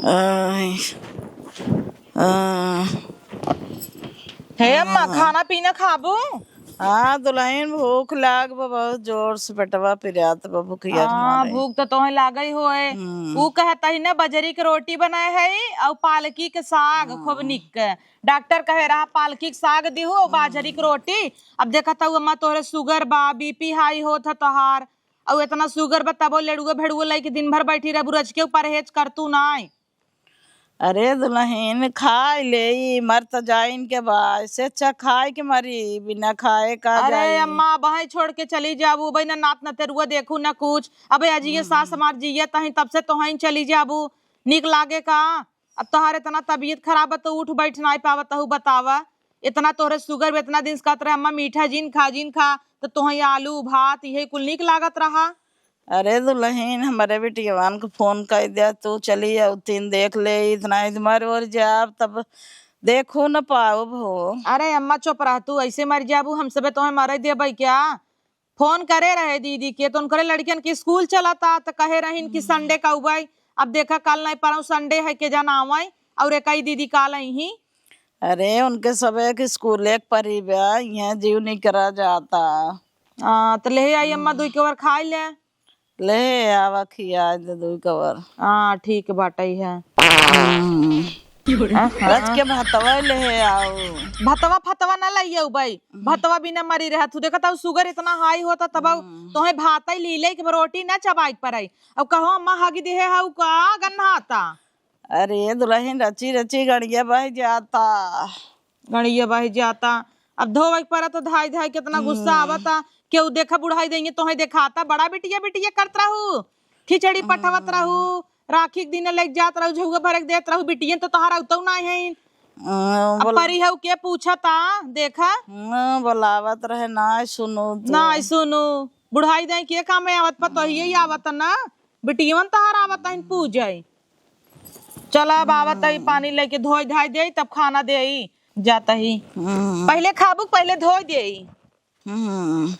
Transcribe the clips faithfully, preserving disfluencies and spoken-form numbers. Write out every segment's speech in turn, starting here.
आय, आ, हे अम्मा, आ। खाना पीना खाबू? हाँ दुलहिन, भूख लाग बा बहुत जोर से, पेटवा पिरात बा भूखिया के हाँ, मारे। भूख तो तोहे लागई होए। हम्म। ऊ कहत ही ना, बजरी के रोटी बनाए है अउ पालकी के साग हाँ। खूब निक के। डॉक्टर कहे रहा पालकी के साग दिहु अउ बाजरी के रोटी। अब देखत हऊ अम्मा, तोहरे sugar बा, BP high होत ह तोहार, अउ एतना sugar बा, तबो लेड़ुए भेड़ुए लइके दिन भर बैठी रहबू, रचिके परहेज करतू नाय। अरे दुलहिन, खाइ लेई, मर त जाइन के बा, एसे अच्छा खाइ के मरी, बिना खाए का अरे जाई। अम्मा, अबहीं छोड़ के चली जाबू, अबहीं ना नात नतेरुआ देखू ना कुछ। अबे अजिए सास हमार जियत अहीं, तब से तोहईं चली जाबू, निक लागे का? अब तोहार एतना तबियत खराब बा, त उठ बैठ नाई पावत हऊ, बतावा। एतना तोहरे sugar बा, एतना दिन से कहत रहे, "अम्मा, मीठा जिन खा, जिन खा," त तोहईं आलू, भात, इहे कुल निक लागत रहा। अरे दुलहिन, हमरे बिटियवन के फोन कइ द्या, तू चली अउतीन देख लेइत, नाहीं त मर ओर जाब, तब देखू न पाउब हो। अरे अम्मा, चुप रह तू, अइसे मर जाबू, हम सबे तोहईं मरइ देबइ का? फोन करे रहे दीदी के, त उनकरे लड़िकन के school चलता, त कहे रहिन कि हम्म। Sunday क अउबइ। अब देखा, कल नाहीं परसों Sunday है, के जाना आवइ, अउर एकइ दीदी काल अइहीं। अरे, उनके सबे के school एक परी बा, इहाँ जीव निकरा जाता। हाँ, त लेहे आई अम्मा, हम्म। दुइ कवर खाइ ले। लेहे आवा, खियाइ दे दुइ कवर। हाँ, ठीक बाटइ है। हम्म। अहाँ। रच के भतवा लेहे आउ। भतवा फतवा न लइयउ बइ। हम्म। भतवा बिना मरी रहत हू। देखत हऊ sugar एतना high होता तब हम्म। तोहे भातइ लीले के रोटी न चबाइ के परइ। अब कहो अम्मा हगि देहे हऊ का गन्हाता। अरे दुलहिन रची रची गड़िया बहि जाता। गड़िया बहि जाता। अब धोवइ के परत धाइ धाइ केतना गुस्सा हम्म। आवता। केहू देखा बुढ़ाइ देइहें तोहे देखाता। बड़ा बिटिया बिटिया करत रहू। खिचड़ी पठवत हम्म। रहू। राखी के दिने लइके जात रहू, झउआ भरे के देत रहू, बिटियन तो तोहार अउतउ नाहीं हइन। हाँ, अब बोल- परी हऊ के पूछता, देखा। हाँ, बोलावत रहे, नाहीं सुनू तू। नाहीं सुनू। बुढ़ाइ देइ के काम में आवत, पतोहिए ही आवत ना। बिटियन तोहार आवत हइन पूजइ। चला, अब आवत ही, हम्म। पानी लइके धोइ धाइ देइ, तब खाना देइ, जात ही। हम्म। पहिले खाबू, पहिले धोइ देइ। हम्म।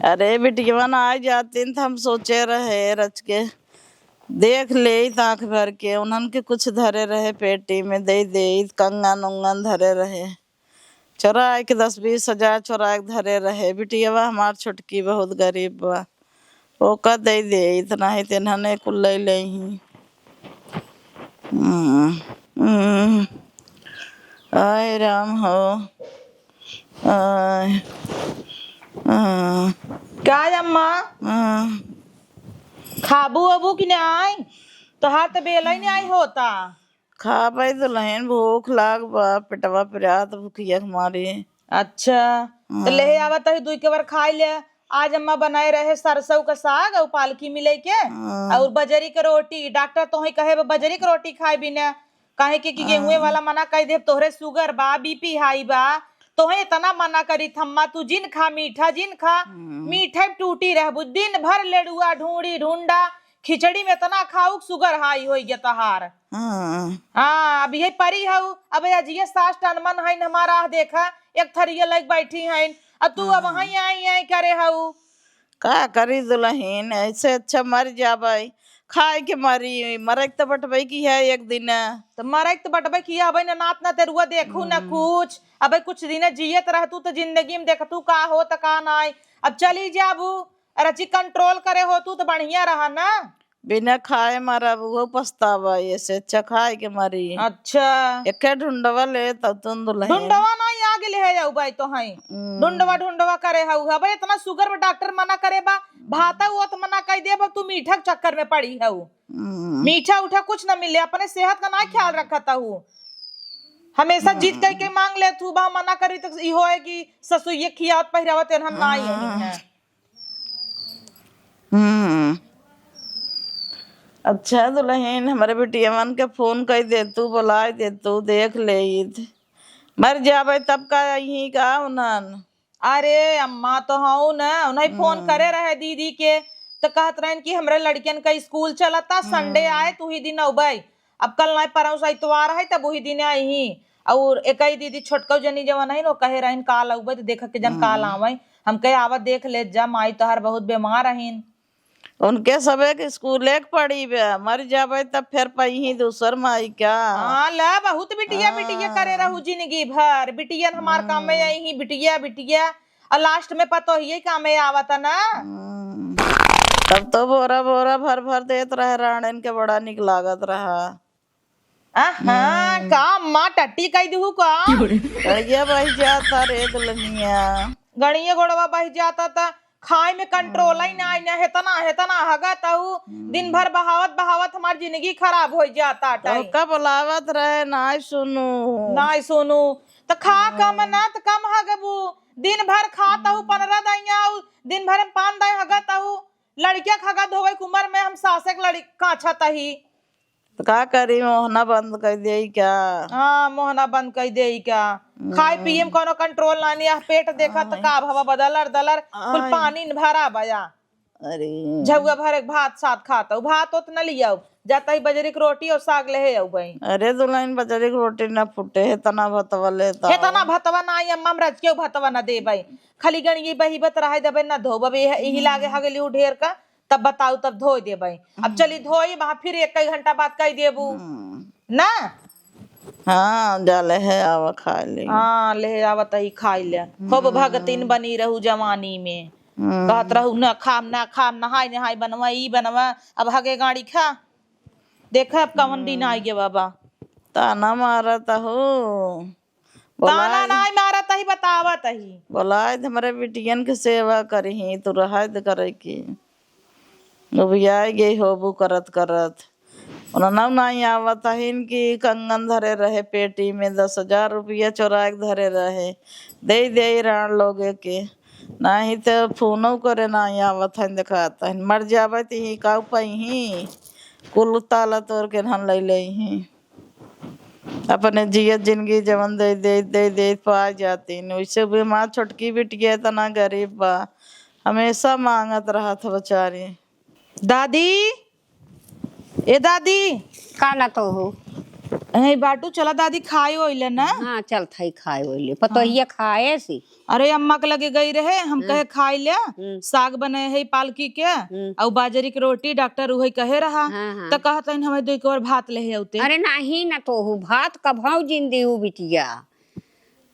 अरे, बिटियवन आइ जातिन, त हम सोचे रहे, रच के देख लेइत आँख भर के, उन्हन के कुछ धरे रहे पेटी में, देइ देइत, कंगन उंगन धरे रहे, चोराइ के दस बीस हजार चोराइ के धरे रहे। बिटियवा हमार छोटकी बहुत गरीब बा, ओका देइ देइत, नाहीं त इन्हने कुल लइ लेइहीं। हम्म, हम्म। आय राम हो। आय, आ। का अम्मा? आ। खाबू अबू कि नाहीं? तोहार त बेला ही नाहीं होता। खाबइ दुलहिन, भूख लाग बा, पेटवा पिरात भूखिया के मारे। अच्छा, त हाँ। लेहे आवत ही, दुइ कवर खाइ ले। आज अम्मा बनाए रहे सरसों क साग अउ पालकी मिलइ के हाँ। अउर बजरी क रोटी। डॉक्टर तोहईं कहे बा बजरी क रोटी खाए बिना, काहे कि, कि गेहुए हाँ। वाला मना कइ देब, तोहरे sugar बा, BP high बा, तोहईं एतना मना करित अम्मा, तू जिन खा मीठा, जिन खा। हम्म। मीठे में टूटी रहबू, दिन भर लेड़ुआ, ढूंढी, ढूंढा, खिचड़ी में एतना खाउक sugar high होइ गे तोहार। हाँ। हाँ, अब इहे परी हऊ, अब अजिए सास टनमन हइन हमार, आह देखा, एक थरिया लइके बैठी हइन, अब तू अब हाँ। हईं आई आई करे हऊ। का करी दुलहिन, एसे अच्छा मर जाबइ, खाइ के मरी, मरइ के त बटबइ किहे एक दिन। त मरइ के त बटबइ किहे, अबइ न नात नतेरुआ देखू न हम्म। कुछ, अबइ कुछ दिन जियत रहतू त जिंदगी में देखतू का होत का नाहीं, अब चली जाबू, रची control करे होतू त बढ़िया रहा ना। बिना खाए मरब, उहो पछतावा, एसे अच्छा खाए के मरी। अच्छा। एके ढुंडवा ले, तब तुम दुलहिन। ढुंडवा नाहीं, आगे लेहे जाऊ बाई तोहईं। हम्म। ढुंडवा, ढुंडवा करे हऊ। अबे एतना sugar बा, डॉक्टर मना करे बा, भाता उहो त मना कइ देब, तू मीठा के चक्कर में पड़ी हऊ। हम्म। मीठा उठा कुछ न मिले, अपने सेहत क नाहीं ख्याल रखत हऊ। हमेसा जिद हम्म। कइ के माँग लेत हऊ, बा मना करी त इहो है कि ससुइये खियावत पहिरावत एनहन नाहीं हम्म। है। हम्म। अच्छा दुलहिन, हमरे बिटियवन के फोन कइ देतू, बोलाइ देतू, देख लेइत। मर जाबे तब का अइहीं का उन्हन? अरे अम्मा तो हऊ न, उन्हईं फोन हम्म। करे रहे दीदी के, त कहत रहन कि हमरे लड़कियन क स्कूल चलता, संडे हम्म। आए त उही दिन अउबे। अब कल नाहीं परौं से इतवार है, तब उही दिन अइहीं। अउर एकई दीदी छोटकऊ जनी जवन हईन, वो कहे रहिन काल अउबे, त देखा के जन काल हम्म। आवइँ। हम कहे आवा देख लेत जा, माई तोहार बहुत बेमार हईन। उनके सबे के स्कूले के पड़ी बे, मर जाबे तब फिर पइही दूसर माई का। हाँ, ला बहुत बिटिया, बिटिया करे रहू जिंदगी भर, बिटियन हमार काम में अइही, बिटिया, बिटिया, और last में पतोहिए काम में आवत ना। हम्म। तब तो बोरा बोरा भर भर देत रहे राणन के, बड़ा निक लागत रहा। आहा, का अम्मा टट्टी कइ दिहू का? गड़िया बहि जाता रे दुल्हनिया। गड़िया गोड़वा बहि जाता त खाए में control ही ना आई ना, हेतना, हेतना हगत हऊ, दिन भर बहावत, बहावत हमार जिंदगी खराब होइ जाता तो टाई। का बोलावत रहे, नाई सुनू। नाई सुनू, त खा कम ना त कम हगबू, दिन भर खात हऊ पनरह दइया, दिन भर में पान दई हगत हऊ, लड़किया के हगत धोवे के उमर में हम सासे के लड़ी-, काछत ही। त का करी, मोहना बंद कइ देई का? हाँ, मोहना बंद कइ देई का? खाए पिए में कौनो control नानी, आ पेट देखा त का भवा बदलर दलर, कुल पानी न भरा बया। अरे। झउआ भरे के भात साथ खात हऊ, भात ओत न लियाऊ, जाता ही बजरी के रोटी और साग लेहे आऊ बई। अरे दुल्हन, बजरी के रोटी न फूटे, हेतना भतवा लेता। हेतना भतवा ना आई अम्मा, हम रज के भतवा न देबई। खाली गणिये बहिबत रहे देबे, न धोबे, यही लागे हगली उ ढेर का। तब बताऊ, तब धोइ देबे। अब चली धोई, वहाँ फिर एक कई घंटा बाद कइ देबू। हम्म। ना? हाँ, जा लेहे आवा, खाइ ले। हाँ, लेहे आवा तही खाइ ले। खूब भगतिन बनी रहू जवानी में। हम्म। कहत रहू, "ना खाम, ना खाम, नहाई, नहाई बनवा, ई बनवा।" अब हगे गाड़ी खा। देखा, अब कवन दिन आइ गे बाबा। ताना मारत हो। ताना बोलाए नाई मारत ही, बतावत ही। बोलाए दे हमरे बिटियन के सेवा करिही, तू रहाय दे करे की। उबियाए गई होबू करत करत। उन्हनऊ नाई आवत हइन कि कंगन धरे रहे पेटी में, दस हजार रुपया चोराए के धरे रहे, देइ देइ राण लोगे के। नाहीं त फोनऊ करे नाई आवत हइन, देखात हइन। मर जाबे त ही काऊ पइही, कुल ताला तोर के धन लइ लेइही। अपने जियत जिनगी जवन दे, दे, दे, दे पाए जातीन, वैसे भी हमार छोटकी बिटिया इतना गरीब बा, हमेशा मांगत रहत ह बेचारी। दादी, ए दादी। का ना तो हो? ए बाटू, चला दादी, खाए ओइले ना। हाँ, चल थाई खाए ओइले। पतोहिया खाए सी। अरे, अम्मा के लगे गई रहे, हम कहे, "खाई ले, हम्म। साग बने है पालकी के, हम्म। अउ बाजरी के रोटी, डॉक्टर उहे कहे रहा।" हाँ, हाँ। त कहत हइन, "हमें दो एक बार भात लेहे आउते।" अरे, नाही न तोहू, भात कभौ जिन दिहू बिटिया।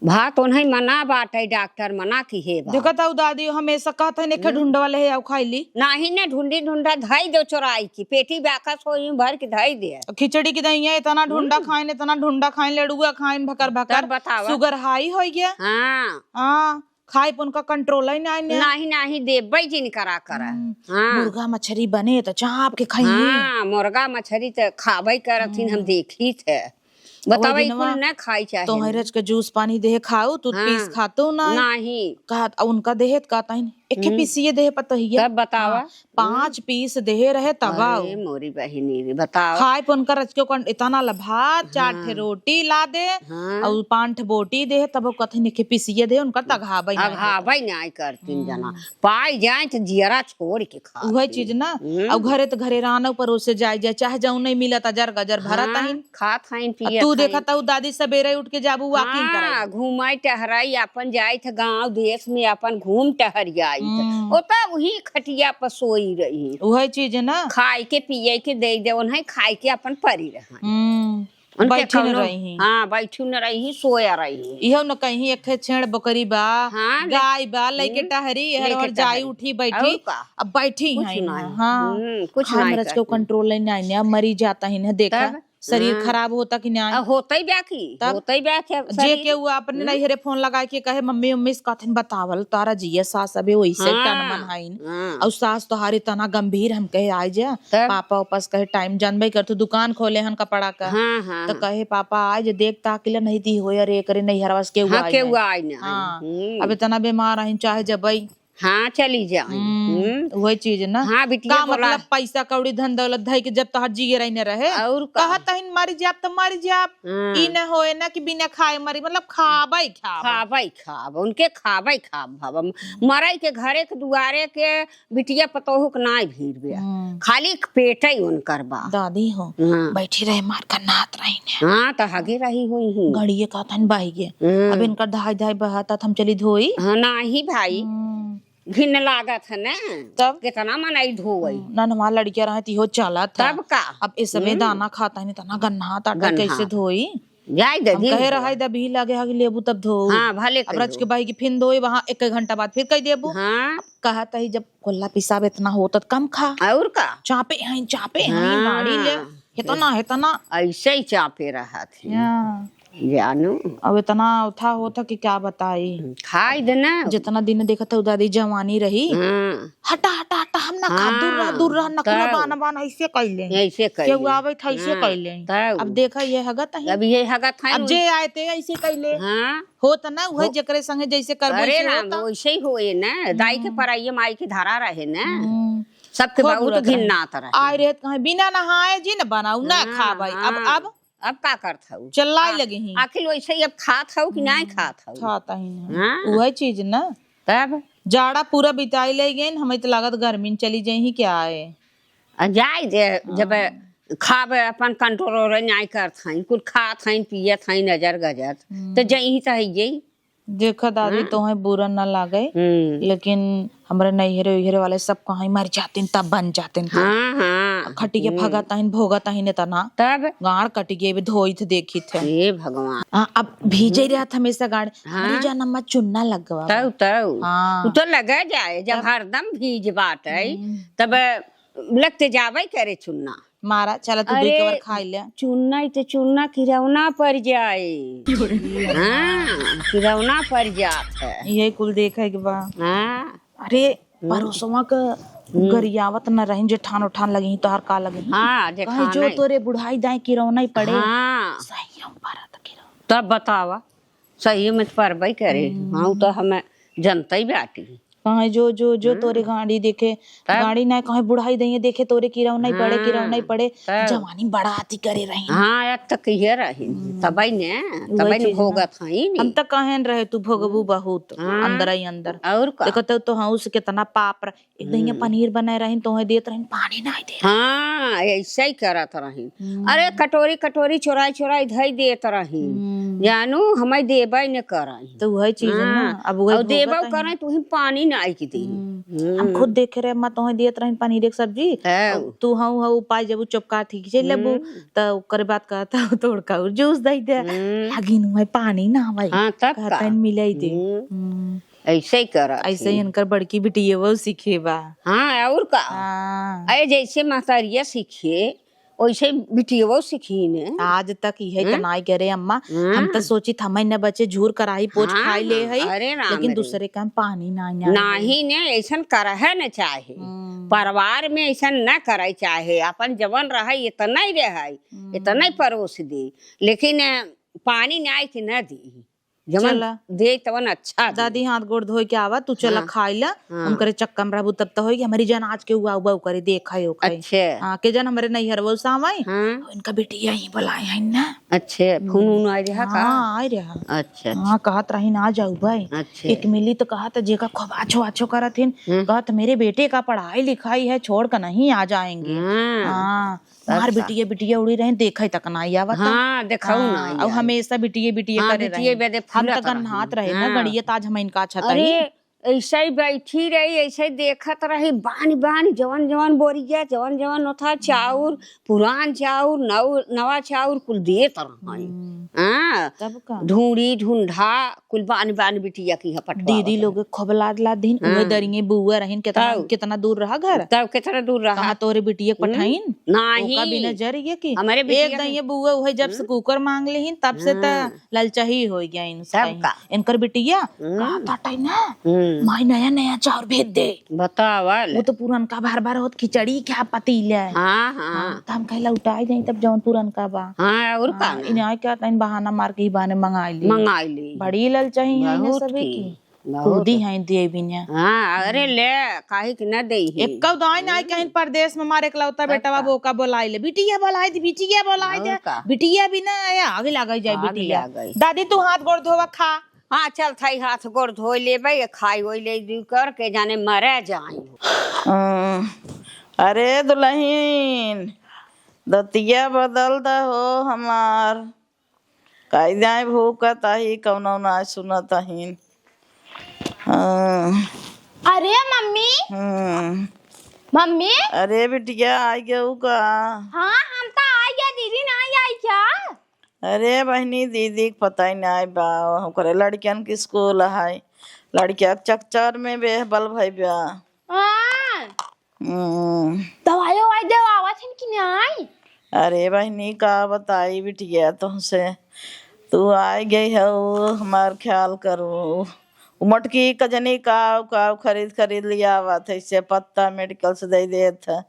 भात ओन्हई मना बाटे, डॉक्टर मना किहे बा। देखत हऊ दादी, हमेशा कहत हइन, "एक ठे हम्म। ढुंडवा लेहे आउ, खाई ली।" नाही न, ढुंडी ढुंडा धई दो चोराई की, पेटी बाकस होई भर के धई दे। खिचड़ी की दहिया इतना ढुंडा हम्म। खाइन, इतना ढुंडा खाइन, लड़ुआ खाइन, भकर भकर। तब बतावा। शुगर हाई होइ गया। हाँ। हाँ। खाए पे उनका control ही नाई ने। नाही, नाही, देबे जिन करा करा। हम्म, हाँ। मुर्गा मछरी बने त चाप के खाइए। हाँ, मुर्गा मछरी त खाबे करत हिन, हम हम्म। देखी थे। बतावा, ई कुल ना खाई चाहे। तोहरे रच के जूस पानी देहे खाऊ, तू हाँ। पीस खातू ना। नाही। कहत, अब उनका देहे त कहत हिन, "एक हम्म। पीसिए देहे पतोहिया।" तब बतावा। हाँ, पाँच पीस देहे रहे तब आऊ। अरे मोरी बहिनी रे, बताओ। खाए पे उनका रच के कौन इतना लभात, चार ठे हाँ। रोटी ला दे, हाँ। अउ पाँच ठे बोटी दे, तब वो कथी निके पिसिए दे, उनका तघाबै ना अघाबै ना आई करतीन जना। हम्म। पाई जाए त जियरा छोड़ के खा उहे चीज ना। हम्म। अउ घरे त घरे रानो परोसे जाए जाए, चाहे जौन नहीं मिलत, अजर गजर भरत हाँ, आइन। खात हइन, आ पियत तू हइन। देखत हऊ, दादी सबेरे उठ के जाबू walking हाँ, कराई। घूमाई टहराई, अपन जाइत गाँव देश में अपन घूम टहर आई। हम्म। ओता वही खटिया पर सोई रही। उहे चीज ना। खाए के पिए के दे दे, उन्हें खाए के अपन परी रहा। हम्म। उनके बैठी न कौनो रही। हाँ, बैठी न रही, सोया रही। इहो न कहीं एक ठे छेड़ बकरी बा, हाँ, ले-, गाय बा, लइके हम्म। टहरी, हर लइके हर जाई टहरी। उठी बैठी, और का? अब बैठी कुछ हैं ना। हाँ। हम्म, कुछ खाए ना में रच के करती। Control नहीं, नहीं, अब मरी जाता ही ना, देखा। तब? शरीर हाँ। खराब होता कि नहीं? आ, होतै बा की? तब होतै बा के जे शरीर। केहू अपने हम्म। नैहरे फोन लगाए के कहे, "मम्मी, मम्मी, से कथिन बतावल, तारा जिया सास अबे वैसे हाँ। टन मन हईन। हाँ। और सास तोहारी तना गंभीर," हम कहे, "आइ जा।" तब? पापा वापस कहे, "टाइम जानबे कर, तू दुकान खोले हन कपड़ा का।" हाँ, हाँ, तो हाँ। कहे, "पापा, आइ जा, देख ताकिला नहीं दी हो, अरे, एकरे नैहरवा से केहू हाँ, आइ केहू ना।" आइ ना। हाँ। हम्म। अब इतना बीमार हईन, चाहे जबई। हाँ, चली जाई। हम्म, हम्म। वही चीज ना। हाँ, बिटिया का बोला। मतलब पैसा कौड़ी धन दौलत धई के जब तोहर जिए रही न रहे, और का? कहत हईन मर जाब त मर जाब। हाँ। ई न होए ना कि बिना खाए मरी, मतलब खाबै खाब। खाबै खाब, उनके खाबै खाब। अब मरई के घरे के दुआरे के बिटिया पतोहू के नाई भीड़ बे। हम्म। खाली पेटै उनकर बा। दादी हो, हाँ। बैठी रहे मार का नात रही ने। हाँ, त हगे रही हुई ही। गड़िए कहत हन बहि गे। हम्म। अब इनकर धाई धाई बहत, हम चली धोई। हाँ, नाही भाई। हम्म। घिन लागत है ना। तब? कितना मनई धोवई। हम्म, ना, हमार लड़किया रहे त इहो चलत है। तब का? अब ए सबे हम्म। दाना खाता है, इतना गन्हात आटा गन्हात। कैसे धोई? जाए दे, हम कहे रहा है, दबी लागे हा कि लेबू तब धो। हाँ, भले अब कह रच दो। के बाई की फिन धोई, वहाँ एक घंटा बाद फिर कह देबू। हाँ। अब कहत है, जब कोल्ला पिसाब इतना होत, त कम खा। और का? चापे हैं, चापे हैं, हाँ। गाड़ी ले। इतना, इतना। ऐसे ही चापे रहत है। हाँ। जानू। अब इतना उठा होत है कि क्या बताई। खाई दे ना। जितना दिन देखत है, दादी जवानी रही। हाँ। हटा, हटा, हटा, हम ना खा, दूर रह, हाँ, दूर रह, नखरा तब। बान, बान, ऐसे कैले। ऐसे कैले। केहू आवे त ऐसे हाँ, कैले। तब। अब देखा, ये हगत है। अब ये हगत है अब उन- जे आए ते ऐसे कैले। हाँ। होत ना, उहे हो- जेकरे संगे जैसे करबो, अरे वैसे राम, होत। वैसे ही होए ना। दाई के हम्म। पराइए माई के धरा रहे ना। हम्म। सबके खूब बहुत बुरा घिन्नात रहे। आए रहे त कहे, "बिना नहाए जी न बनाऊ, ना हाँ, खाबै।" अब, हाँ। अब अब का करत हऊ? चिल्लाए आ, लगे ही। आखिर वैसे ही अब खात हऊ कि नाहीं हम्म, खात हऊ? खात ही ना। हाँ। उहे चीज ना। तब? जाड़ा पूरा बिताई ले गइन, हमें त लागत गर्मी में चली जाई ही क्या है? आ, जाए दे, जब हाँ। खाब अपन control नाहीं करत हईं, कुल खात हईं, पियत हईं, नजर गजर, हम्म। त जई ही त है यही। देखा दादी, हाँ। तोहे बुरा न लागे, हम्म। लेकिन हमरे नैहरे उइहरे वाले सब कहीं मर जातिन, तब बन जातिन, तब। हाँ, हाँ। खटिया हम्म। फगत आहिन, भोगत आहिन एतना। तब? गाड़ कटि गए, धोइत देखित है। हे भगवान। हाँ, अब भीजे हम्म। रहत हमेशा गाड़। हाँ। हमरे जनम में चुन्ना लग गवा तब, बा। तब। हाँ। उ तो लगे जाए, जब तब? हरदम भीज बाटे, हम्म। तब लगते जावे करे चुन्ना। मारा, चला तू दुई अरे, कवर खाई ले। चुन्ना ही तो चुन्ना किरौना पर जाए। हाँ, किरौना पर जात है। यही कुल देखे के बा। हाँ। अरे, हम्म। परोसवा के हम्म। गरियावत न रहिन, जेठान उठान लगी, तोहार का लगी? हाँ, कहे जेठान जो है। तोरे बुढ़ाई दाएं किरौना ही पड़े। हाँ। सही हम परत किरौना। तब बतावा। सही में त परबे करे। हम्म। हाँ, उ तो हमें जनते ही बाटी। कहे जो, जो, जो हम्म। तोरे गाड़ी देखे, तब? गाड़ी ना कहे बुढ़ाई दइए देखे तोरे किरौना ही पड़े, हाँ, किरौना ही पड़े। तब? जवानी बड़ा अति करे रही। हाँ, एक तो कहिए रही। हम्म। तबई ने, वही तबई ने चीज ना। भोगत हई नी। हम तो कहेन रहे तू भोगबू हम्म। बहुत, हाँ। अंदर ही अंदर। और का? देखो तो, तो हाँ, उस कितना पाप रहे। एक दहिया हम्म। पनीर बनाए रहिन, तोहे देत रहिन, पानी नाहीं दे। हाँ, ऐसे ही करत रहिन। हम्म। अरे, कटोरी, कटोरी चोराई, चोराई धई देत रहिन। हम्म। जानू, हमें देबे न करहिन। तो वही चीज है ना, हाँ। अब वही और देबो भोगत है। करहिन, तो वही पानी नाहीं की दी। हम्म। हम्म। हम खुद देखे रहे, अम्मा तोहे देत रहिन पनीर एक सब्जी, तब। और तू हऊ, हऊ पाई जब चपका ठीक से लेबू, हम्म। तो ओकर बाद कहता, "तोड़ का और जूस दे दे।" हम्म। लेकिन वही पानी ना भाई, हाँ, तब का? कहता है, "मिलाई दे।" हम्म। हम्म। ऐसे ही करत ऐसे ही ही। इनकर बड़की बिटियवो सीखे बा। हाँ, और का? हाँ। अरे, जैसे महतरिया सीखे, वैसे बिटियवो सीखी ने। आज तक इहे हाँ? त नाई करे, अम्मा। हाँ। हम त सोचित, हमइ न बचे, झूर कराही पोछ हाँ, खाई ले हाँ। हई, अरे राम लेकिन रे। दूसरे काम पानी नाई आए। नाही ने, ऐसन करहे न चाहे। हम्म। परिवार में ऐसन न करे चाहे, अपन जवन रहे, इतना ही रहे, हम्म। इतना ही परोस दे। लेकिन, अ, पानी नाई के न दी। जवन चला। दे तवन अच्छा दे। दादी हाथ गोड़ धोए के आवा, तू चला हाँ। खाई ला, हाँ। हम करे चक्का में रहबू तब त होई कि हमरी जन आज के उआ उआ करे, देखा हो खाई। अच्छे। हाँ, के जन हमरे नैहरवा से आवाई, हाँ। इनका बेटी यहीं बुलाए हैं ना। अच्छे, हम्म। फोन उन आए रहा का? हाँ, आए रहा। अच्छा, अच्छा। हाँ, कहत रही ना जाऊ भाई। अच्छे। एक मिली तो कहत जेका खूब आछो आछो करत हिन, हम्म। कहत मेरे बेटे का पढ़ाई लिखाई है, छोड़ कर नहीं आ जाएंगे। हाँ। हाँ। तब हमार का? बिटिया, बिटिया उड़ी रहे, देखे तक ना आवत। हाँ, देखाऊ हाँ, ना और आई। हमेशा बिटिया, बिटिया हाँ, करे बिटिया रहे। बदे हम फूलत तक रही। नहात रहे ना, हाँ। गड़िया ताज हम इनका छत अरे, ही। ऐसे ही बैठी रही, ऐसे ही देखत रही, बानी, बानी, जवन, जवन बोरिया, जवन, जवन नोथा, चाउर, पुरान चाउर, नव-, नवा चाउर, कुल देत रही। हम्म। हाँ। तब का? ढूंढी, ढूंढा, कुल बानी, बानी बिटिया की यहाँ पठवावत दीदी रही। लोग खूब लाद, लाद दिन, हाँ। उहे दरिये बुआ रहिन, कितना, तब। कितना दूर रहा घर? तब कितना दूर रहा? कहाँ तोरे बिटिया के हम्म? पठाइन? नाही। ओका बिना जर गया कि? हमारे बिटिया एक के दइये बुआ उहे जब से हम्म? कुकर मांग लेहिन, तब से त हाँ। ललचही हो गया इनसे तब कहीं। का? इनकर बिटिया हम्म। कहा ताटे ना, हम्म। माई नया नया चाउर भेज दे। बतावा ले। वो तो पुरनका भर भर होत खिचड़ी क्या पतीले। हाँ, हाँ। हाँ, त हम कहे लौटाई जाई तब जौन पुरनका बा। हाँ, और का हाँ, ना? इन्हें क्या तइन बहाना मार के ही बाने मंगाई ली। मंगाई ली। बड़ी ललचही है इन्हें बहुत सभी की। की। बहुत। खुदी हैं देवी ने। हाँ, अरे हम्म। ले, काहे कि न देई ही। एक्का दाई ना हम्म। कहीं परदेस में मारे इकलौता तब बेटवा का? बोका बोलाई ले। बिटिया बोलाई दे, बिटिया बोलाई और दे। का? बिटिया भी ना आया, आगे लगा जाए आगे बिटिया। लगा जाए। दादी तू हाथ गोड़ धोवा खा। हाँ, चल थाई हाथ गोड़ धोई लेबे, ये खाई होई ले दू कर के जाने मरे जाई। अं, अरे दुलहिन, दतिया बदल द हो हमार। काई जाए भूकत आही, कौनो ना सुनत आहिन। अं, अरे मम्मी। हम्म। मम्मी। अरे बिटिया, आई गऊ का? हाँ, हम तो आई गया, दीदी ना आई क्या? अरे बहिनी, दीदी के पता ही नाई बा, ओकरे लड़कियन के स्कूल है, लड़किया के चक्कर में बेहबल भई बा। हाँ। हम्म। दवाई उवाई देवावत हन कि नाई? अरे बहिनी, का बताई बिटिया तुमसे, तू आई गई है, हमार ख्याल करू। उ मोटकी का जनी काव काव खरीद खरीद लिया आवत है, से पत्ता मेडिकल से दे देत है,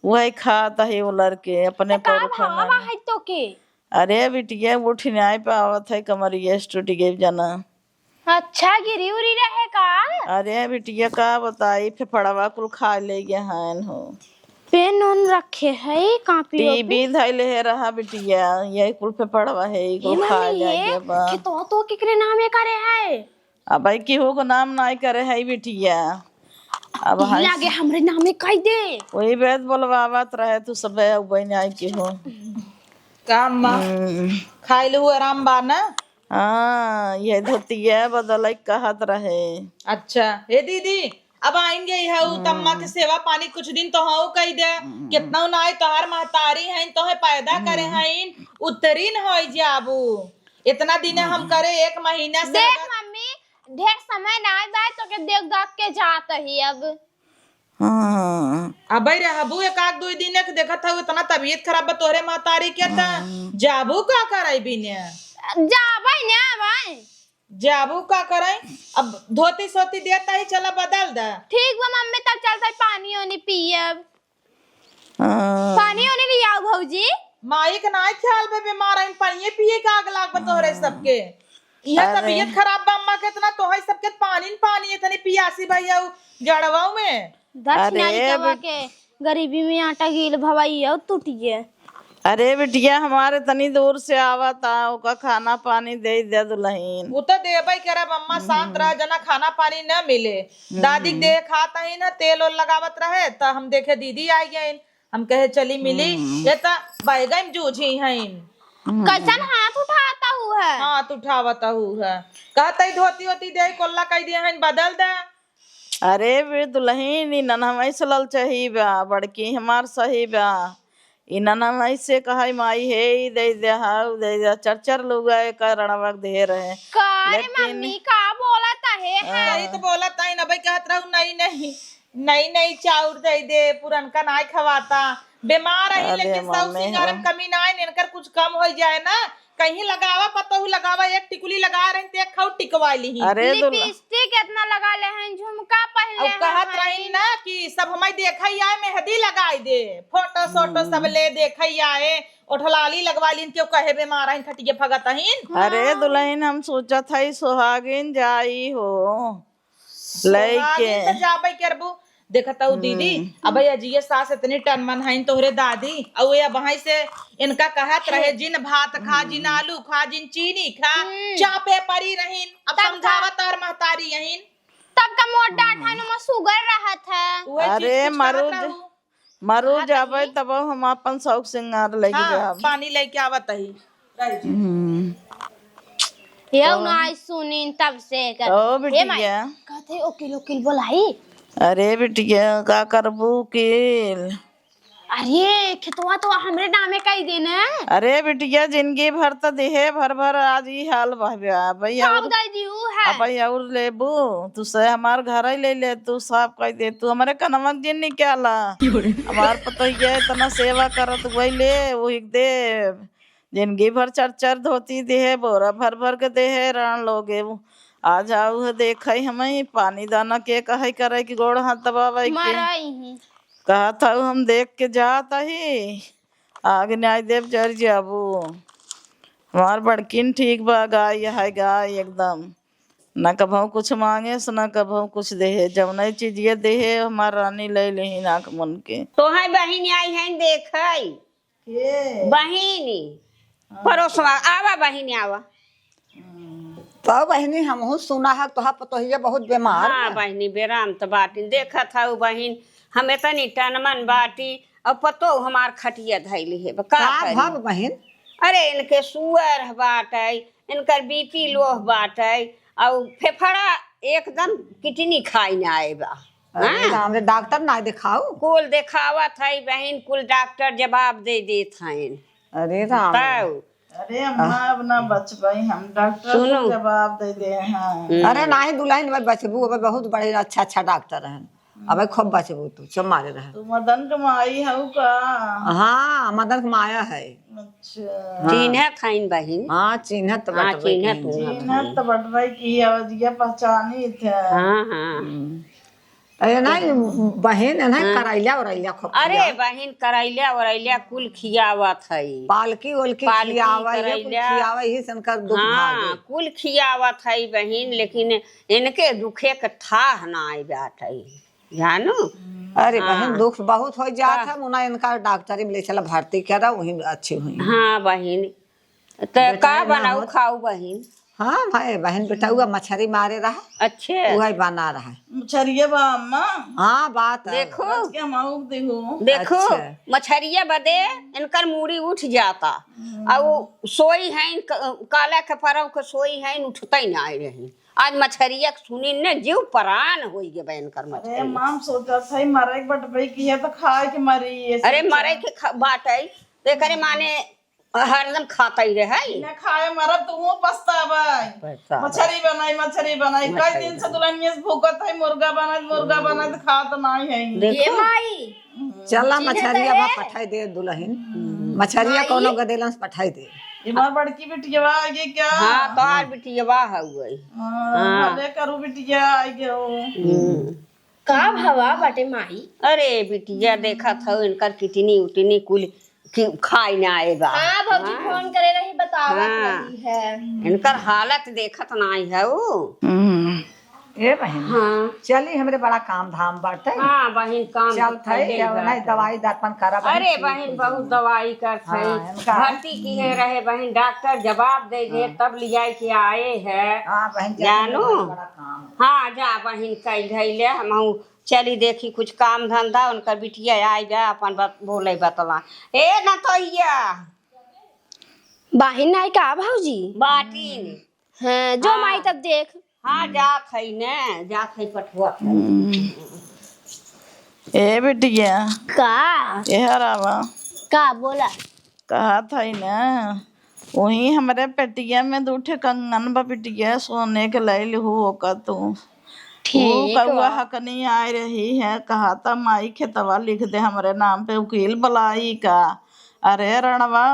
वही खात है वो लड़के अपने तो का पर उठा भावा ना। है तो के? अरे बिटिया, उठ नाई पावत है, कमरिया टूट गई जना। अच्छा, गिरी उरी रहे का? अरे बिटिया, का बताई, फेफड़वा कुल खा ले गए हैं हो। पेन ओन रखे है, कापी ओपी? टीवी धैले है रहा बिटिया, यही कुल फेफड़वा है, ई कुल खा ले गए बा। खेतवा तो केकरे नामे करे है? अब भाई केहू को नाम नाई करे है बिटिया। अब ई हाय लागे हमरे नामे कह दे। वही बेद बोलवावत रहे तू सब, अब नाई केहू। का अम्मा? हम्म। खाइल हुआ आराम बा ना? हाँ, ये धोतिया बदले कहत रहे। अच्छा, हे दीदी, अब आइन गई है, उ तम्मा के सेवा पानी कुछ दिन तो हऊ कई दे। हम्म। कितना ना आए तोहार महतारी हैं, तोहे पैदा करे हैं, उतरी न होई जाबू। इतना दिन हम करे, एक महीना से देख अगर मम्मी, ढेर समय ना आए बाय, तो के देख दाख के जात ही अब। हाँ। अबे रहबू एक आध दुई दिन, एक देखत हऊ, इतना तबीयत खराब बा तोहरे महतारी के, त हम्म। जाबू का करई बिने? जाबे ने भाई। जाबू का करई? अब धोती सोती देता ही, चला बदल दा। ठीक बा मम्मी, तब चलता ही पानी ओनी पियब। हाँ। पानी ओनी ले आओ भौजी। माई के नाई ख्याल बे, बीमार आइन, पानिये पिए के आग लाग बा तोहरे हाँ। सबके। इहे अरे। तबीयत खराब बा अम्मा के, इतना तोहई सबके पानी न पानी, इतनी पियासी भैया उ जड़वा में। दक्षिणा अरे जी के बे- बा के गरीबी में आटा गील भवाई और टूटिए। अरे बिटिया, हमारे तनी दूर से आवता, ओका खाना पानी दे दे दुल्हन। उ तो देबे करब अम्मा, शांत हम्म। रह, जना खाना पानी न मिले। हम्म। दादी के देह खात ही न, तेल ओल लगावत रहे, त हम देखे दीदी आई गइन। हम कहे, "चली मिली, हम्म। ये त बैगन जूझी हईन।" हम्म। कैसन हाथ उठाता हूँ है? हाथ उठावता हूँ है। कहत ही, "धोती ओती दे, कोल्ला कह दिए हईन, बदल दे।" अरे बे दुल्हन, ई ननहवा से ललचही बा, बड़की हमार सही बा। ई ननहवा से कहई, "माई हे, ई दे दे, हाउ दे दे।" चर चर लुगा एकर रणवा के देहे रहे। का रे लेकिन मम्मी, का बोलत आहे? हाँ। सही तो बोलत हईन, अबे कहत रहू, "नहीं, नहीं।" नई नई चाउर दे दे, पुरनका नाय खवाता। बीमार रही, अरे लेकिन साउस मम्मी सिंगार में हो। कमी नाय, इनकर कुछ कम हो जाए ना। कहीं लगावा, पतोहू लगावा, एक टिकुली लगा रही, ते खाऊ टिकवा ली। अरे दुल्हा। लिपस्टिक इतना लगा ले हैं, झुमका पहले अब कहत हैं। रही ना कि सब हमारी देखा ही आए, मेहंदी लगाई दे, फोटो सोटो सब हम्म। ले देखा ही आए, ओठलाली लगवा लीन, क्यों कहे बीमार रही, खटिए फगत हईन। अरे हाँ। दुल्हन, हम सोचत हई सुहागिन जाई हो। लइके। सोहागिन त जाबे करबू। देखत हऊ दीदी, हम्म। अबे अजिए सास इतनी टनमन हईन तोहरे दादी, अउ ये अबहीं से इनका कहत रहे, "जिन भात खा, जिन हम्म। आलू खा, जिन चीनी खा, हम्म। चापे परी रहीन।" अब तब का? समझावत और महतारी यहीन। तब का मोट डांट है, हम्म। नमा सुगर रहत है। उहे चीज अरे कुछ कहत मरुज, रहू। मरु हाँ, जाबे तनी। तब हम आपन शौक सिंगार लेके हाँ, जाब। पानी लेके आवत ही। हम्म। ये तो ना आई सुनीन तब से कर। ओ हे माई, बिटिया। कहते ओकिल, ओकिल बोलाई। अरे बिटिया, का करबू ओकिल? अरे, खेतवा तो हमरे नामे कई देना। अरे बिटिया, जिंदगी भर त देहे, भर भर आज ई हाल बा बे। अब ई का और, बताई दी, ऊ है। अब ई और लेबू? तू से हमार घर ही ले ले, तू साफ कई दे, तू हमरे कनवा के जिन निकाला। क्यों रे? हमार पतोहिया इतना सेवा करत वही ले, वही देब। जिंदगी भर चर चर धोती देहे, बोरा भर भर के देहे, रान लोगे। आ जाऊ है, देखई हमई, पानी दाना के कहई करे कि गोड़ हाथ दबावई के। मरई ही। कहत हऊ हम देख के जात ही, आग न्याय देव जर जाबू। हमार बड़किन ठीक बा, गाय है गाय एकदम, ना कभऊ कुछ मांगे से ना कभऊ कुछ देहे, जवने चीजिए देहे हमार रानी ले लेही नाक मुन के। तोहई बहिन आई हैं देखई। के? बहिनी। हाँ। परोसवा, आवा बहिनी, आवा। हम्म। तो बहिनी, हमहू सुना है तोहार पतोहिया बहुत बीमार हाँ बा। बहिनी, बेराम त बाटी। देखत हऊ बहिन, हम इतनी टनमन बाटी, और पतोह हमार खटिया धइली है। का का करी? भव बहिन? अरे, इनके सुअर बाटे, इनकर बीपी लो बाटे, और फेफड़ा एकदम किडनी खाई ना आए बा। अरे हाँ। राम रे, डॉक्टर ना देखाऊ? कुल देखावत है बहिन, कुल डॉक्टर जवाब दे देत हैं। अरे राम रे। तब। अरे अम्मा, अब ना बचबई हम, डॉक्टर सुनो। तो जवाब दे दे हैं। हम्म। अरे नाही दुलहिन, अब बचबू, अब बहुत बड़े अच्छा अच्छा डॉक्टर हैं, अब खूब बचबू तू, चुप मारे रहे। तू मदन के माई हऊ का? हाँ, मदन के माया है। अच्छा। हाँ। चिन्हत हईन बहिन। हाँ, चिन्हत हाँ, बटबई चिन्हत कहीं। हईन। चिन्हत तो बटबई की आवाजिया पहचानी थे। हाँ, हाँ। हम्म। अरे नहीं, बहिन, नहीं, हाँ। करैला उरैला खूब अरे खियाओ। बहिन, करैला उरैला कुल खियावत हई। पालकी ओलकी पालकी, खियावे, ये कुल करैला। खियावे, यही से इनकर दुख हाँ, भागे। कुल खियावत हई बहिन, लेकिन इनके दुखे के थाह ना आई जात हई, जानू? अरे हाँ। बहिन, दुख बहुत हो जात का? है, मुना इनका डॉक्टरी में ले चला, भर्ती करा, वहीं अच्छी हुई। हाँ बहिन, त बेटा का ना बनाऊ होत। खाऊ बहिन? हाँ भाई, बहिन बेटउआ मछरी मारे रहा। अच्छे। उहइ बना रहा। मछरिया बा अम्मा। हाँ, बात है। देखो। आज के हम आउक देखो। देखो, अच्छा। मछरिया बदे इनकर मूड़ी उठ जाता। हम्म। अउ वो सोई हैं, क-, काला के परव के सोई हैं, उठतइ नाहीं रही। आज मछरिया के सुनी ने जीव परान होइ गे बा इनकर अरे मछरी। माम सोचत है मरे के बटबई की है तो खाए के मरी, ये अरे सब मरे चीज। के ख-, बाटइ, तो एकरे माने हरदम खातइ रहइ। बिना खाए मरब तो वो पछतावइ। पछतावइ। मछरी बनाई, मछरी बनाई। कई मछरी दिन से बनाई। दुल्हनिया से भूकत है, मुर्गा बनाई, मुर्गा हम्म। बनाई, खात नाहीं है। देखो। ये माई। हम्म। चला, चिन्हत मछरिया बा है? पठाई दे दुल्हन। हम्म। मछरिया माई। कौनो गदेलन से पठाई दे। ये हमार बड़की बिटिया आगे क्या? हाँ, तोहार बिटिया हउवइ। हाँ, हाँ। भले करू बिटिया आगे हो। हम्म। का भवा बाटे माई? अरे बिटिया, देखत हउ, इनकर किडनी उडनी कुल कि खाई ना आए बा। हाँ, भौजी हाँ। फोन करे रही, बतावत हाँ। रही है। इनकर हालत देखत नाहीं हउ। हम्म। ए बहिन, हाँ। चली, हमरे बड़ा काम धाम बाटे। हाँ बहिन, काम चल तो थे, कइले अब नहीं बाटे। दवाई दर्पण करब, अरे ठीक बहिन, हो बहुत जाई। दवाई करत हाँ, है। इनका भर्ती किहे रहे बहिन, डॉक्टर जवाब दे दे, हाँ। तब लियाई के आए है। हाँ बहिन, चली, जानू? बड़ा काम है। हाँ, जा बहिन, कइ धइले, हमहू चली देखी कुछ काम धंधा, उनकर बिटिया आई बा, अपन बत-, बोले बतला। ए नतोइया। बाहिन नाई का भौजी? बाटिन। हाँ, जो हाँ। माई तब देख। हाँ, जात हई ने, जात हई पठुआ। हम्म। ए बिटिया। का? ए हरावा। का बोला? कहत हई ना, वही हमरे पेटिया में दू ठे कंगन बा बिटिया, सोने के लइल हू ओका तू। ठीक ऊ कउआ बा। हकनी आए रही है, कहता माई खेतवा लिख दे हमरे नाम पे, उकील बुलाई का। अरे रणवा,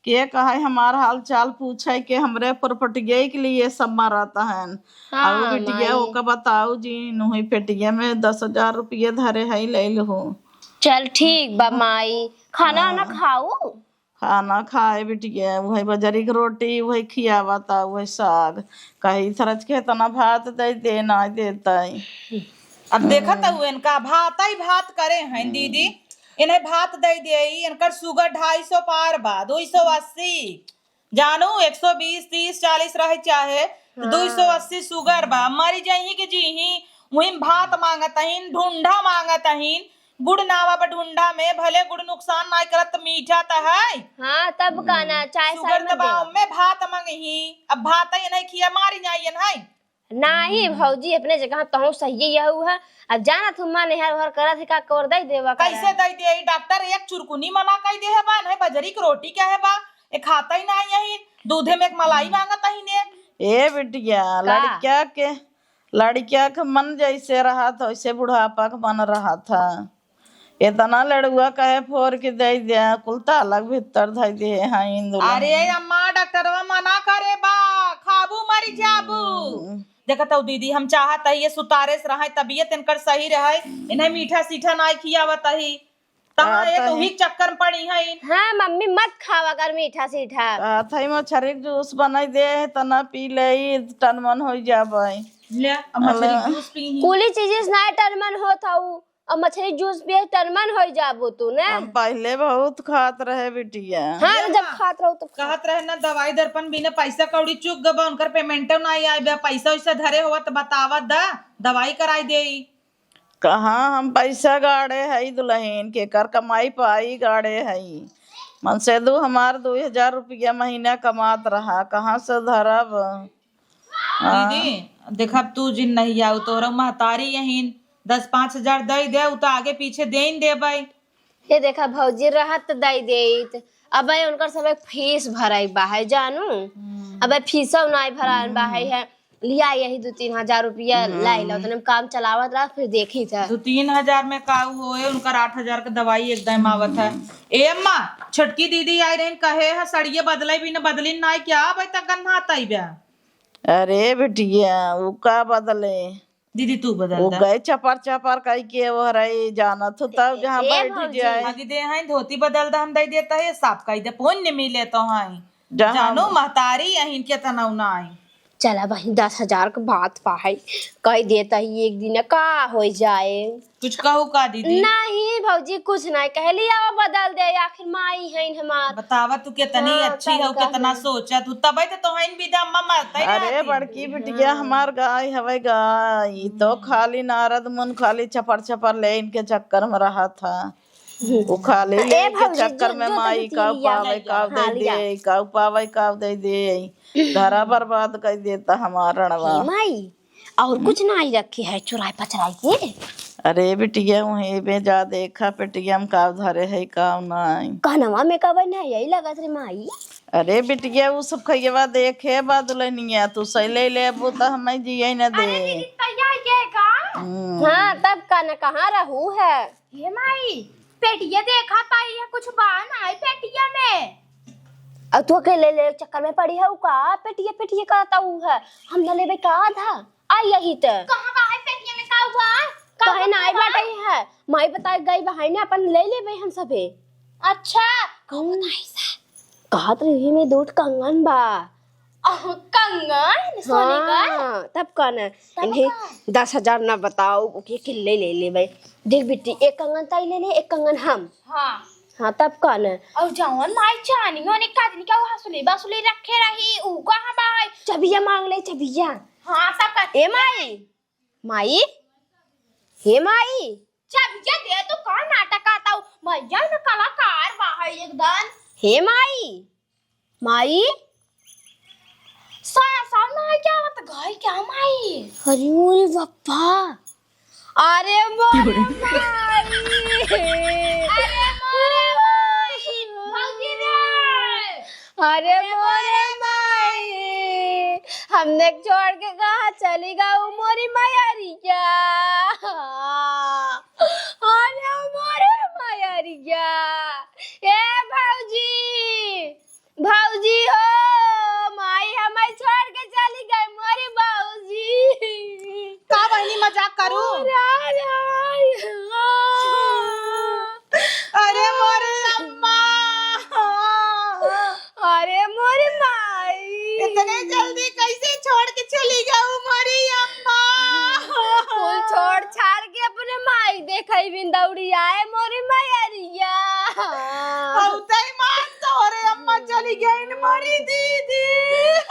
के कहइ हमार हाल चाल पूछइ के हमरे पुरपटिया के लिए सब मरत हन। हाँ, अउ बिटिया माई। ओका बताऊ जी, नुही पेटिया में दस हजार रुपिया धरे हई, लइल हू। चल ठीक बा माई, खाना वाना हाँ। खाऊ? खाना खाए बिटिया, उहइ बजरी के रोटी, उहइ खियावता, उहइ साग। कही सरज के इतना भात दे दे, ना देतइ। अब देखत हम्म। हउ इनका भातइ भात करे हैं हम्म। दीदी, इन्हें भात दे दे, इनकर sugar ढाई सौ पार बा, दो सौ अस्सी। जानू, एक सौ बीस, तीस, चालीस रहे चाहे, तो हाँ। दो सौ अस्सी sugar बा। मरी जइहीं कि जीहीं, वहीं भात मांगत हईन, ढूंढा मांगत हईन। गुड़ नावा बा ढूंढा में, भले गुड़ नुकसान नाहीं करत, त मीठा त है। हाँ, तब का ना, चाहे sugar शर्मा त बा, देवा। ओमे भात मांगही, अब भात ही नहीं खिया, मारी जाइए नहीं। नाही भौजी, अपने जगह तहूँ सही यहू है। अब जाना तू मन हर हर करत है, का कर दे देवा करा। कैसे दे दे? डॉक्टर एक चुरकुनी मना कई दे है बा, नहीं बजरी के रोटी क्या है बा, एक खाता ही ना यही, दूधे में एक मलाई मांगत ही ने। ए बिटिया, का? लड़किया के, लड़किया के मन जैसे रहत, वैसे बुढ़ापा के मन रहत है। इतना लड़ुआ कहे फोर के दे दे, कुल ताला के भीतर धई दे हैं इंदुला। अरे अम्मा, डॉक्टरवा मना करे बा, खाबू मरी जाबू। हम्म। देखत हऊ दीदी, हम चाहत हई ये सुतारे से रहइ, तबियत इनकर सही रहइ, इन्हें मीठा सीठा नाई खियावत हई, तहाँ कहत ये तो हई। ही चक्कर में पड़ी हई। हाँ मम्मी, मत खावा कर मीठा सीठा। कहत हई मछरी के जूस बनाई दे, तना पी ले, टनमन हो जाबे। ले, अब मछरी के अल्लाह। जूस पी ही। कुली चीजें से ना टनमन होत हऊ। अब मछरी जूस पिए टनमन होइ जाबो तू, ने? हम पहिले बहुत खात रहे बिटिया। हाँ, ये तो जब ना, खात रहो तो खा। कहत रहे ना, दवाई दर्पण बिना पैसा कौड़ी चुक गबा, उनकर पेमेंटो नाई आए बा, पैसा वैसा धरे होवा त बतावा दा, दवाई कराई देई। कहाँ हम पैसा गाड़े हई दुलहिन, केकर कमाई पाई गाड़े हई? मनसेदू हमार दुई हजार रुपया महीना कमात रहा, कहाँ से धरब? हाँ। दीदी, देखब तू जिन नहीं आऊ, तोहरा महतारी यहीन दस पाँच हजार दई दे, उ तो आगे पीछे दे ही देबै। ये देखा भौजी रहत त दई देत, अबे उनकर सब एक फीस भराई बा है जानू। हम्म। अबे फीसो नाई भरान बा है, हम्म। है लिया यही दो तीन हजार रुपया हम्म। लाई ला, उतने में काम चलावत रहा, फिर देखी था। दो तीन हजार में का होए, उनकर आठ हजार के दवाई एकदम आवत है। हम्म। ए अम्मा, छोटकी दीदी आई रही, कहे है सड़िए बदले भी न बदली ना, क्या अब तक गन्ना तई बा? अरे बिटिया, उ का बदले? दीदी, तू बदल वो दा। गए चपर चपर कई के वो हराई जानत हो, तब जहाँ ए बैठ भौजी। जाए। आगे दे हैं, धोती बदल दा, हम दे देता है, साफ कई दे, पुण्य मिले तो हैं। जहाँ जानो, महतारी अहिन के तनौ ना आई। चला बहिन, दस हजार के बात पा है, कई देता ही एक दिन, का हो जाए। कुछ कहू का दीदी? नहीं भौजी, कुछ नहीं कहली, अब बदल दे, आखिर माई है हमार। बतावा तू कितनी हाँ, अच्छी तब हो, का कितना है? सोचा तू, तबे तो तोहन विदा अम्मा मरते अरे रहती। बड़की बिटिया हमार गाय हवे गाय, ई तो हम्म। खाली नारद मुन खाली चपर चपर ले इनके चक्कर में रहा था। हम्म। वो खाली ए ले के भौजी, चक्कर जो, में जो माई तनी का तिलिया पावे है का का? दे हाँ, लिया। दे, का पावे का दे दे, धरा बर्बाद कर देता हमार रणवा। हे माई, और हम्म। कुछ नहीं रखे है चुराई पचराई के? अरे बिटिया, वहीं में जा देखा पेटिया में का धरे है का नहीं। कहनवा में कबे नहीं यही लगत रे माई। अरे बिटिया, उ सब खइयवा देखे बाद लेनिया, तू सही ले लेबू त हमें जिए न दे। अरे दीदी, तैयार के का? हम्म। हाँ, तब का न कहाँ रहू है? ये माई, पेटिया देखा पाई है, कुछ बा ना है पेटिया में। अब तू अकेले ले चक्कर में पड़ी है, उ का पेटिया पेटिया करता उ है? हम न लेबे का आधा? आ यही त। कहाँ बा है पेटिया में का हुआ? का कहे ना आई हुआ? बाटे है। माई बताए गई बा है ना, अपन ले लेबे हम सभे। अच्छा, कौन हम्म। आई सा? कहत रही में दो ठो कंगन बा। अहो, कंगन? सोने का? हाँ, तब कौन है? तब इन्हें का? दस हजार ना बताओ, ओके किल्ले ले लेबे। देख बिट्टी, एक कंगन ताई ले ले, एक कंगन हम। हाँ। हाँ, तब कौन है? और जौन माई चानी होने काजनी का वो हसुली बसुली रखे रही, उ कहाँ बा है? चबिया मांग ले, चबिया। हाँ, तब का? ए माई, माई, हे माई। चबिया दे तो का नाटक आता हूँ, भैया न कलाकार बा है एकदम। हे माई, माई। सा-, सामने है क्या? मत गई क्या माई? अरे मोरे बप्पा। अरे मोरे माई। अरे मोरे माई। भौजी रे। अरे मोरे माई। हमने छोड़ के कहाँ चली गऊ मोरी मयरिया? अरे मोरे मयरिया। ए भौजी। भौजी हो, माई हमें छोड़ के चली गई, मोरी भौजी। का बहिनी मजाक करू? अरे, अरे, अरे। अरे मोरे अम्मा। अरे मोरे माई। इतने जल्दी कैसे छोड़ के चली गऊ मोरी अम्मा? कुल छोड़ छाड़ के अपने माई देखई बिन दौड़ी आए मोरी मयरिया। औतई मान तोहरे अम्मा चली गईन मोरी दीदी।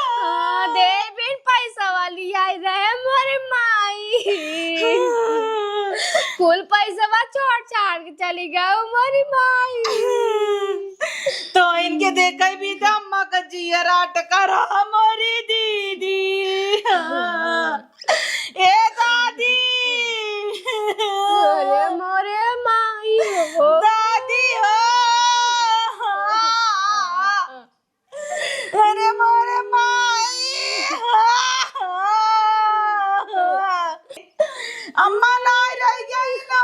हाँ, दे बिन पैसा वाली आई रहे मोरी माई। कुल पैसा छोड़ छाड़ के चली गऊ मोरी माई। तो इनके देखई भी त अम्मा का जियरा टकरा मोरी दीदी। ए दादी। अरे मोरे माई हो। दादी हो। अरे मोरे माई। अम्मा नाई रह गई ना।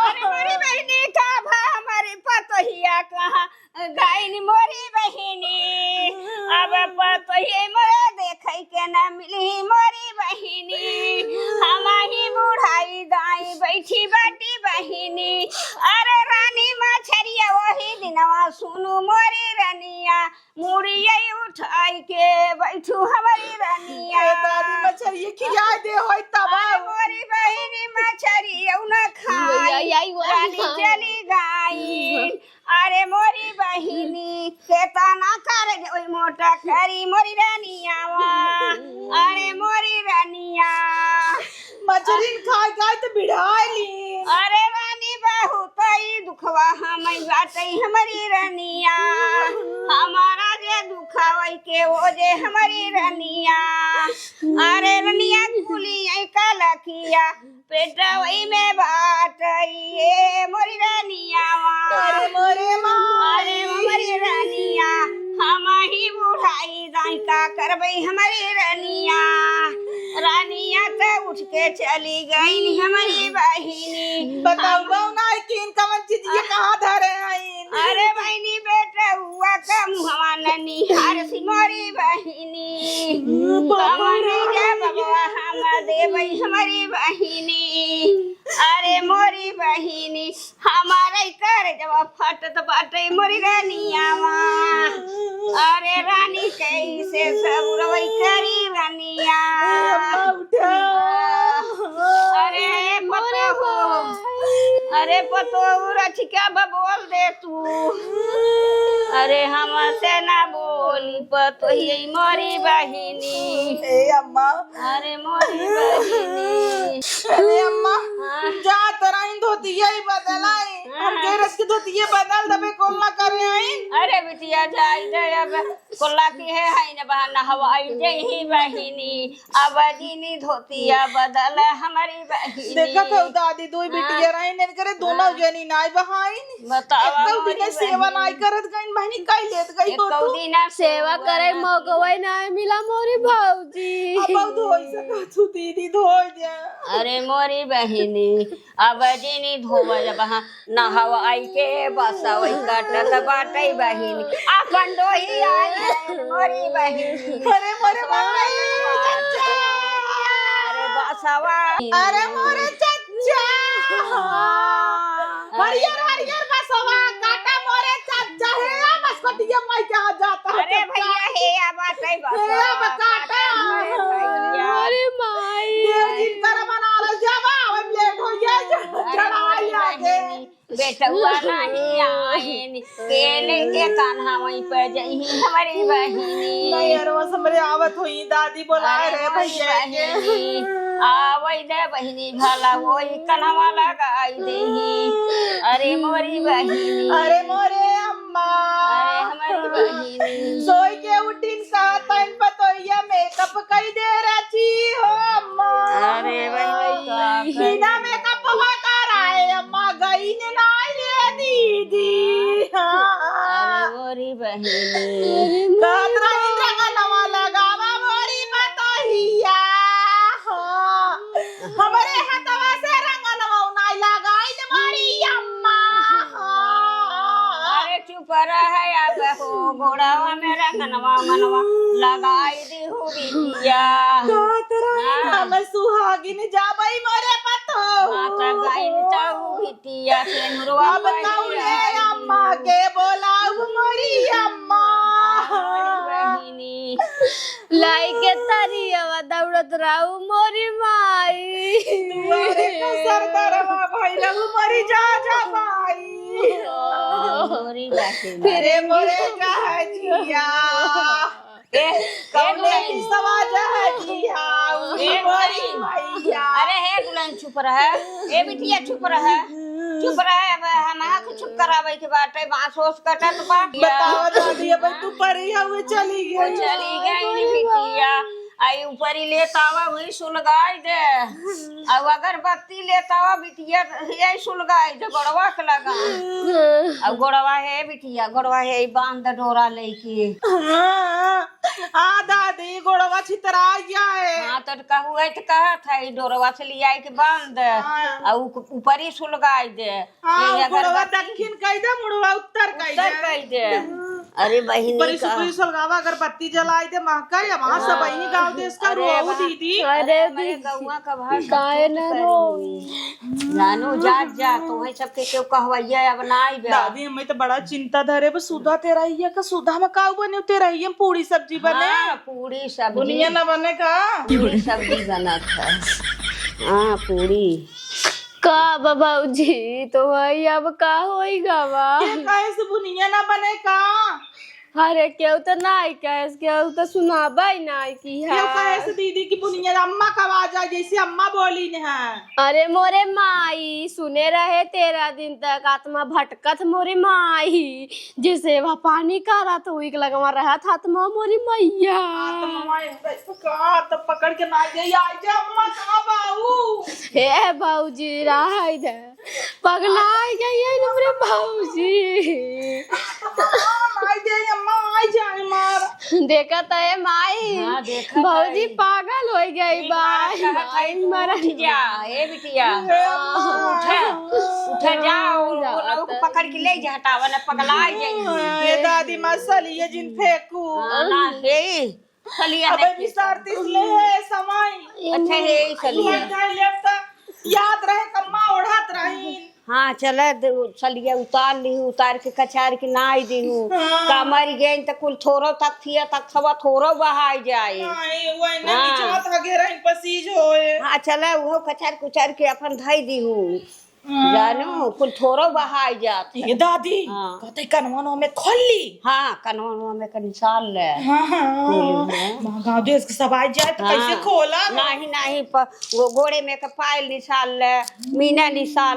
अरे मोरी बहिनी का भा हमारी पतोहिया कहाँ गईन मोरी बहिनी। अब पतोहिए मोरे देखई के ना मिली मोरी बहिनी। हम ही बुढ़ाई दाई बैठी बाटी बहिनी। अरे रानी मछरिया वही दिनवा सुनू मोरी रनिया। मुड़िया उठाई के बैठू हमारी रनिया। ए दादी मछरिया खिया दे होई तब। अरे मोरी बहिनी मछरिया न खाई। आई, आई, आई, रानी आई। चली गई। अरे मोरी बहिनी, केतना कर मोटा करी मोरी रनियावा। अरे मोरी रनिया। मछरिन खाई खाई त बिढ़ाई ली। अरे रानी बहुत ही दुखवा हम बाटे हमरी रनिया। हमारा जे दुखवा के ओ जे हमरी रनिया, अरे रनिया कुली आई कलखिया, पेटवई में बाटई ए मोरी रनिया। अरे मोरे माई। अरे हमरी रनिया, हम ही बुढ़ाई जाई का करबई हमरी रनिया। रनिया त उठ के चली गई हमरी बहिनी। बताओ, हम ना है कि इनका मन चीज ये कहाँ धरे हैं? अरे बहिनी, बेटउआ का मुहवा न निहारसि मोरी बहिनी। हम्म, बाबा कवन रे। जा बबवा हम देबई हमरी बहिनी। अरे मोरी बहिनी, हमरे करजवा फटत बाटे मोरी रनियावा। अरे रानी कैसे सहुरवई करी रनिया। ए, अम्मा उठा। अरे मोरे पतोहू, माई। अरे पतोहू रचिका बा बोल दे तू। अरे हमसे ना बोली पतोहिया मोरी बहिनी। ए अम्मा। अरे मोरी बहिनी। अरे अम्मा, हाँ। जात रही धोतिया ही बदलाई। हाँ। हम गैरस के धोतिया बदल दबे, कोल्ला करे आई। अरे बिटिया जाई दे अब, कोल्ला की है, है न बहाना हवा आई जही बहिनी। अब जिनी धोतिया बदल हमरी बहिनी। देखत हो दादी, दुई हाँ। बिटिया रही, इनकरे दोनों हाँ। जनी नाई बहाइन। बतावा एकौ दिना हमारी सेवा बहिनी। नाई करत गइन बहिनी, कई लेत गई हो एकौ तू। दिना सेवा सेवा करे करत मौकवै नाई मिला मोरी भौजी। अब धोई सका तू दीदी, धोई दे। अरे मोरी बहिनी, अब जिनी धोवा जब हाँ नहवाई के बसवई कटत बाटै बहिनी। अपन डोही आई है मोरी बहिनी। अरे मोरे माई, चच्चा। अरे बसवा। अरे मोरे चच्चा। हरियर हरियर बसवा काटा मोरे चच्चा। हे आ मस्कोटिया माई के आ जाता है अरे चच्चा। भैया, हे आ बाटै हे आ बसवा काटा। काटा मोरे भैया। अरे माई। देव जिनकर बना लो जावा, हम लेट हो गया, अरे चढ़ाई मोरी आगे। बहिनी, बेटवा नाही आइन, केने के कान्हा वहीं पे जइही हमरी बहिनी। नहीं, अरे वो हमरे आवत हुई, दादी बोलाए अरे रहे मोरी भैया के। बहिनी, आवै दे बहिनी, भला वही कन्हवा लगाई देही। अरे मोरी बहिनी। अरे मोरे अम्मा। अरे हमरी बहिनी। सोई के उठिन का तन पतोहिया मेकअप कई दे रची हो अम्मा। अरे भाई, भाई, का बिना मेकअप हुआ का रहा है अम्मा, गई ने ना ले दीदी। हाँ। अरे मोरी बहिनी। कहत रही रंगनवा लगावा मोरी पतोहिया। हाँ। हमरे हथवा से रंगनवा नाई लगाई ले मोरी अम्मा। हाँ। अरे चुप रह अब हो, गोड़वा में रंगनवा मनवा लगाई दिहु बिटिया। कहत रही हाँ। हम सुहागिन जाबई मोरे पतोहू। माता गाइन चाहू बिटिया, सेनुरवा अब पहिराई कौने दिहु। अम्मा के बोलाऊ मोरी अम्मा। मोरी बहिनी। लाई के तरियवा दौड़त रहू मोरी माई। दुआरे का सरदारवा भैरव मोरी जा जा माई। मोरी बाटे फिर अरे मोरे जहाजिया। ए, ए कौने दुल्हन। की सवा जहाजिया, ए मोरी दुल्हन। मैया। अरे हे दुल्हन चुप रह। ए बिटिया चुप रह। चुप रह, अब हम आँख चुप करावे के बाटे, बाँस ओस कटत बा। बतावा दादी, अब तू परी है, वो चली वो गई। चली गई नी बिटिया। आई ऊपरी लेत आवा, वही सुलगाई दे। अउ अगरबत्ती लेत आवा बिटिया, यही सुलगाई दे, गोड़वा के लगा। अउ गोड़वा है बिटिया, गोड़वा है, ई बांध डोरा लेके। हाँ, हाँ दादी, गोड़वा छितरा गया है। हाँ, तो कहू है तो कहत है, ई डोरवा से लियाई के बांध दे। हाँ। अउ ऊपरी सुलगाई दे। हाँ, यही वो गोड़वा अगरबत्ती दक्षिण कई दे, मुड़वा उत्तर कई उत्तर दे। कई दे। अरे बहिनी बड़ी का सुपुरी सलगावा अगरबत्ती जलाई दे, महका रे, वहाँ सब हाँ। बहिनी गाँव देश का अरे रोऊ वाह। दीदी। अरे अरे हमारे दीदी। गौवा का भाषा काहे खूब ना करी। रोई? जानू जात जा, तुम्हें सबके केहू कहवैया अब ना आइबे। दादी, हमें तो बड़ा चिंता धरे, बस सुधा तेरा ही है का, सुधा में काऊ बने तेरा ही है, पूरी सब्जी बने। हाँ, पूरी सब्जी। बुनिया ना बने का? पूरी सब्जी बनत है। हाँ, पूरी। का बा भौजी, तो भाई अब का होई गवा? के काहे से बुनिया ना बने का? अरे, केहू त नाई कहेस, केहू त सुनाबे नाई की है। केहू कहेस दीदी की बुनिया अम्मा का आवाज आ, जैसे अम्मा बोली ने है। अरे मोरे माई, सुने रहे तेरह दिन तक आत्मा भटकत मोरे माई, जैसे वह पानी करत हुई के लगवा रहत आत्मा मोरी मैया। आत्मा माई का तो पकड़ के ना गई, आई जा अम्मा का बाऊ। हे भौजी, रह दे। पगलाई गई है हमरे भौजी। आई जाए अम्मा, आई जाए मार। देखत है माई, हाँ, देखत भौजी है। पागल हो गई बा। माई मरा। उठ जा, ए बिटिया। ए अम्मा। उठा, उठा जाओ, वो लोग को पकड़ के ले जा, हटावा ना, पगलाई जाई। ए दादी माँ, सलिए जिन फेंकू। हाँ, ना, हे। चलिए, अबे देखिए। बिसार तीस ले है समय। अच्छा, हे, चलिए। उठाई लेब त याद रहे, कम्मा ओढ़त रही। हाँ, चले, द-, चलिए, उतार ली, उतार के कचार के नाई दी हूँ। हाँ। का मरी गई त कुल थोरो तक थिया तक थवा थोरो बहाई जाए। हाँ, ये वो इन्हें हाँ। निचवा था घेरा इन पसीज होए। हाँ, चले, वो कचार कुचार के अपन धई दी हूँ। हाँ। जानू, कुल थोरो बहाई जात है। ये दादी, हाँ। कहते कनवा नवा में खोल ली। हाँ, कनवा नवा में के निशान ले। हाँ, हाँ। खोली है। माँ, गाँव देश के सब आ जाए तो हाँ। कैसे खोला? नहीं, नहीं, प-, वो गोड़े में के पायल निशान ले, मीना निशान